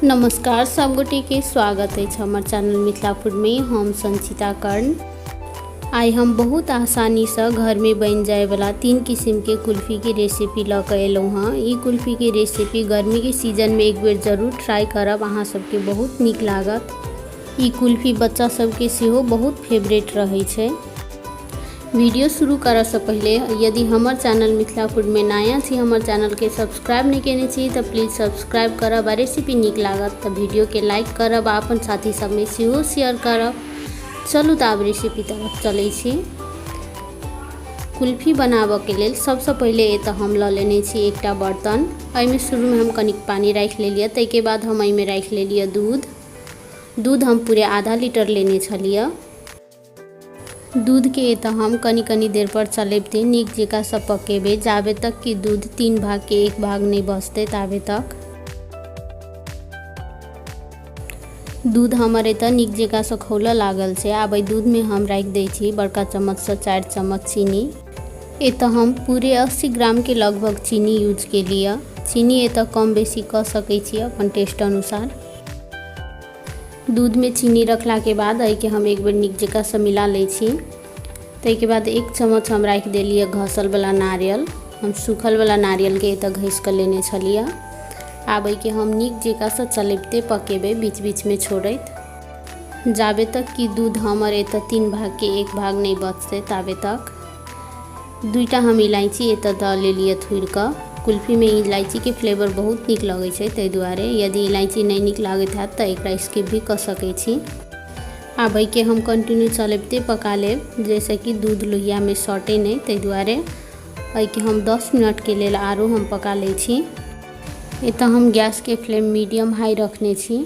नमस्कार सब गोटे के स्वागत अछि हमर चैनल मिथिला फूड में। हम संचिता कर्ण। आइ हम बहुत आसानी से घर में बन जाए वाला 3 किस्म के कुल्फी के रेसिपी ल के एलहुँ हँ। ई कुल्फी के रेसिपी गर्मी के सीजन में एक बेर जरूर ट्राई करब, अहाँ सबके बहुत नीक लागत। ई कुल्फी बच्चा सबके सेहो बहुत फेवरेट रहै छै। वीडियो शुरू करऽ से पहिले यदि हमर चैनल मिथिला फूड में नया छी, हमर चैनल के सब्सक्राइब नहीं केने छी तऽ प्लीज सब्सक्राइब करब आ रेसिपी नीक लागत तऽ वीडियो के लाइक करब आ अपन साथी सब में सेहो शेयर करब। चलू तऽ आब रेसिपी तरफ चलै छी। कुल्फी बनाबऽ के लेल सबसँ पहिले एतऽ हम लऽ लेने छी एकटा बर्तन। एहिमे शुरूमे हम कनिक पानि राखि लेलियै, ताहिके बाद हम एहिमे राखि लेलियै दूध। दूध हम पूरे आधा लीटर लेने छलियै। दूधके एतऽ हम कनि कनि देर पर चलेबते नीक जकाँ सँ पकेबै, जाबे तक कि दूध 3 भाग के 1 भाग नहि बचतै ताबे तक। दूध हमर एतऽ नीक जकाँ सँ खौलऽ लागल छै। आब एहि दूधमे हम राखि दै छी बड़का चम्मचसँ 4 चम्मच चीनी। एतऽ हम पूरे 80 ग्रामके लगभग चीनी यूज केलियै। चीनी एतऽ कम बेसी कऽ सकै छी अपन टेस्ट अनुसार। दूधमे चीनी रखलाके बाद एहिके हम एक बेर नीक जकाँसँ मिला लै छी। ताहिके बाद 1 चम्मच हम राखि देलियै घसलवला नारियल। हम सूखलवला नारियलके एतऽ घसि कऽ लेने छलियै। आब एहिके हम नीक जकाँसँ चलबिते पकेबै, बीच बीचमे छोड़ैत, जाबे तक कि दूध हमर एतऽ 3 भागके 1 भाग नहि बचतै ताबे तक। 2टा हम इलायची एतऽ दऽ लेलियै थुरि कऽ। कुल्फीमे इलायचीके फ्लेवर बहुत नीक लगै छै, ताहि दुआरे यदि इलायची नहि नीक लागैत हैत तऽ एकरा स्किप भी कऽ सकै छी। आब एहिके हम कंटिन्यू चलबिते पका लेब, जाहिसँ कि दूध लोहियामे सटै नहि, ताहि दुआरे एहिके हम 10 मिनटके लेल आरो हम पका लै छी। एतऽ हम गैसके फ्लेम मीडियम हाई रखने छी।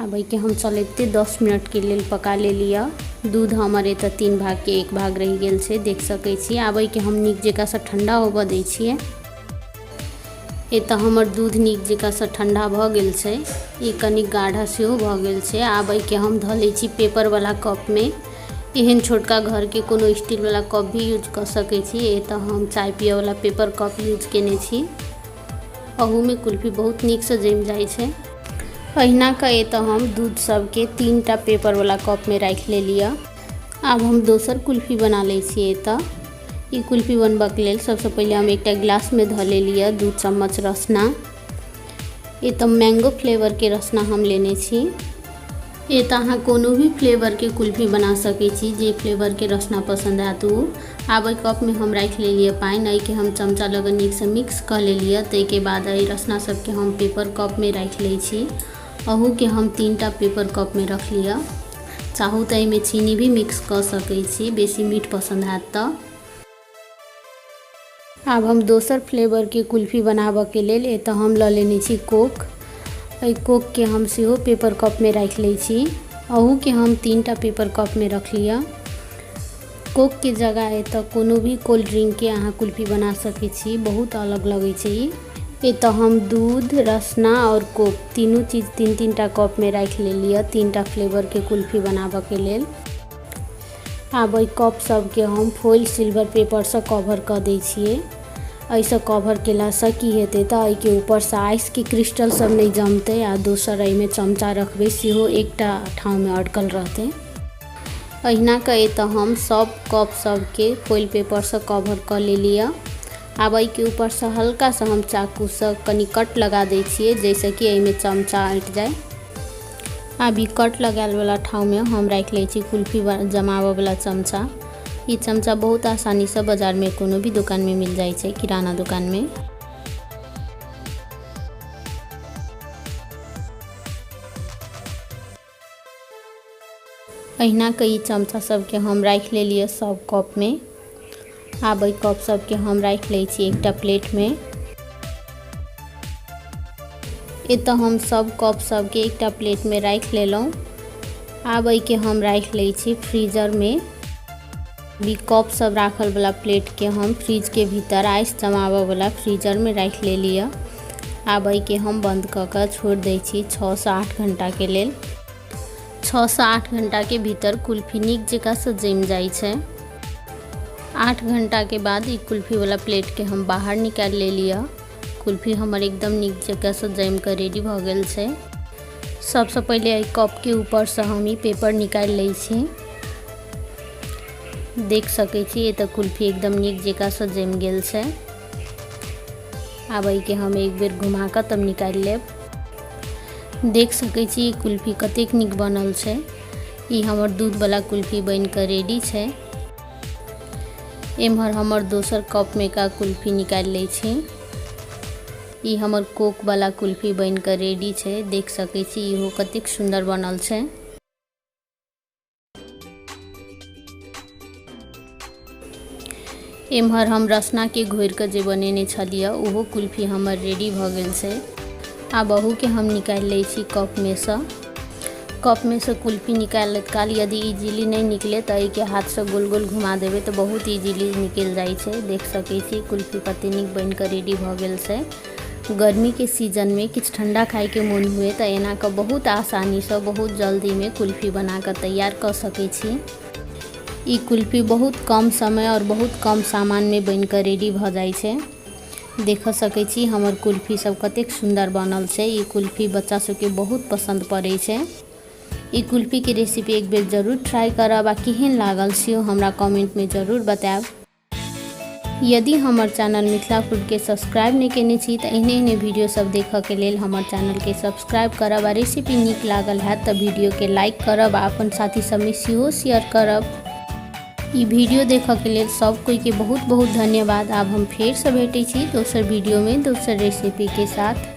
आब एहिके हम चलबिते 10 मिनटके लेल पका लेलियै। दूध हमर एतऽ 3 भागके 1 भाग रहि गेल छै, देख सकै छी। आब एहिके हम नीक जकाँसँ ठण्डा होबऽ दै छियै। एतऽ हमर दूध नीक जकाँसँ ठण्डा भऽ गेल छै, ई कनि गाढ़ा सेहो भऽ गेल छै। आब एहिके हम धऽ लै छी पेपरवला कपमे। एहन छोटका घरके कोनो स्टीलवला कप भी यूज कऽ सकै छी। एतऽ हम चाय पियऽवला पेपर कप यूज केने छी। अहूमे कुल्फी बहुत नीकसँ जमि जाइ छै। अहिना कऽ एतऽ हम दूध सबके 3टा पेपरवला कपमे राखि लेलियै। आब हम दोसर कुल्फी बना लै छी। एतऽ ई कुल्फी बनबऽके लेल सबसँ पहिले हम एकटा गिलासमे धऽ लेलियै 2 चम्मच रसना। एतऽ मैंगो फ्लेवरके रसना हम लेने छी। एतऽ अहाँ कोनो भी फ्लेवरके कुल्फी बना सकै छी, जे फ्लेवरके रसना पसन्द आयत ओ। आब एहि कपमे हम राखि लेलियै पानि। एहिके हम चमचा लऽ कऽ नीकसँ मिक्स कऽ लेलियै। ताहिके बाद एहि रसना सबके हम पेपर कपमे राखि लै छी। अहूके हम 3टा पेपर कपमे रखलियै। चाहू तऽ एहिमे चीनी भी मिक्स कऽ सकै छी, बेसी मीठ पसन्द हैत तऽ। आब हम दोसर फ्लेवरके कुल्फी बनाबऽके लेल एतऽ हम लऽ लेने छी कोक। एहि कोकके हम सेहो पेपर कपमे राखि लै छी। अहूके हम 3टा पेपर कपमे रखलियै। कोकके जगह एतऽ कोनो भी कोल्ड ड्रिंकके अहाँ कुल्फी बना सकै छी, बहुत अलग लगै छै ई। एतऽ हम दूध, रसना आओर कोक तीनू चीज 3-3टा कपमे राखि लेलियै, 3टा फ्लेवरके कुल्फी बनाबऽके लेल। आब एहि कप सबके हम फोइल सिल्वर पेपरसँ कवर कऽ दै छियै। एहिसँ कवर केलासँ की हेतै तऽ एहिके ऊपरसँ आइसके क्रिस्टल सब नहि जमतै आ दोसर एहिमे चमचा रखबै सेहो एकटा ठाँवमे अटकल रहतै। अहिना कऽ एतऽ हम सब कप सबके फोइल पेपरसँ कवर कऽ लेलियै। आब एहिके ऊपरसँ हल्कासँ हम चाकूसँ कनि कट लगा दै छियै, जाहिसँ कि एहिमे चमचा अटि जाय। आब ई कट लगायल वाला ठाँवमे हम राखि लै छी कुल्फी जमाबऽ वाला चमचा। ई चमचा बहुत आसानीसँ बाजारमे कोनो भी दोकानमे मिल जाइ छै, किराना दोकानमे। अहिना कऽ ई चमचा सबके हम राखि लेलियै सब कपमे। आब एहि कप सबके हम राखि लै छी एकटा प्लेटमे। एतऽ हम सब कप सबके एकटा प्लेटमे राखि लेलहुँ। आब एहिके हम राखि लै छी फ्रीजरमे। ई कप सब राखल वाला प्लेटके हम फ्रिजके भीतर आइस जमाबऽ वाला फ्रीजरमे राखि लेलियै। आब एहिके हम बंद कऽ कऽ छोड़ि दै छी 6 से 8 घंटाके लेल। 6 से 8 घंटाके भीतर कुल्फी नीक जकाँसँ जमि जाइ छै। 8 घंटाके बाद ई कुल्फी वाला प्लेटके हम बाहर निकालि लेलियै। कुल्फी हमर एकदम नीक जकाँसँ जमि कऽ रेडी भऽ गेल छै। सबसँ पहिले एहि कपके ऊपरसँ हम ई पेपर निकालि लै छी। देख सकै छी, एतऽ कुल्फी एकदम नीक जकाँसँ जमि गेल छै। आब एहिके हम एक बेर घुमा कऽ तब निकालि लेब। देख सकै छी, ई कुल्फी कतेक नीक बनल छै। ई हमर दूधवला कुल्फी बनि कऽ रेडी छै। एम्हर हमर दोसर कपमे का कुल्फी निकालि लै छी। ई हमर कोकवला कुल्फी बनि कऽ रेडी छै। देख सकै छी, इहो कतेक सुन्दर बनल छै। एम्हर हम रसनाके घोरिकऽ जे बनेने छलियै, ओहो कुल्फी हमर रेडी भऽ गेल छै। आब अहूके हम निकालि लै छी कपमेसँ। कपमेसँ कुल्फी निकालैत काल यदि इजीली नहि निकले तऽ एहिके हाथसँ गोल गोल घुमा देबै तऽ बहुत इजीली निकलि जाइ छै। देख सकै छी, कुल्फी कते नीक बनि कऽ रेडी भऽ गेल छै। गर्मीके सीजनमे किछु ठण्डा खाइके मोन हुए तऽ एना कऽ बहुत आसानीसँ बहुत जल्दीमे कुल्फी बना कऽ तैयार कऽ सकै छी। ई कुल्फी बहुत कम समय आओर बहुत कम सामानमे बनि कऽ रेडी भऽ जाइ छै। देख सकै छी, हमर कुल्फी सब कतेक सुन्दर बनल छै। ई कुल्फी बच्चा सबके बहुत पसन्द पड़ै छै। ई कुल्फीके रेसिपी एक बेर जरूर ट्राई करब आ केहन लागल सेहो हमरा कमेंटमे जरूर बतायब। यदि हमर चैनल मिथिला फूडके सब्सक्राइब नहि केने छी तऽ एहने एहने वीडियो सब देखऽके लेल हमर चैनलके सब्सक्राइब करब आ रेसिपी नीक लागल हैत तऽ वीडियोके लाइक करब आ अपन साथी सबमे सेहो शेयर करब। ई वीडियो देखऽके लेल सब कोइके बहुत बहुत धन्यवाद। आब हम फेरसँ भेटै छी दोसर वीडियोमे दोसर रेसिपीके साथ।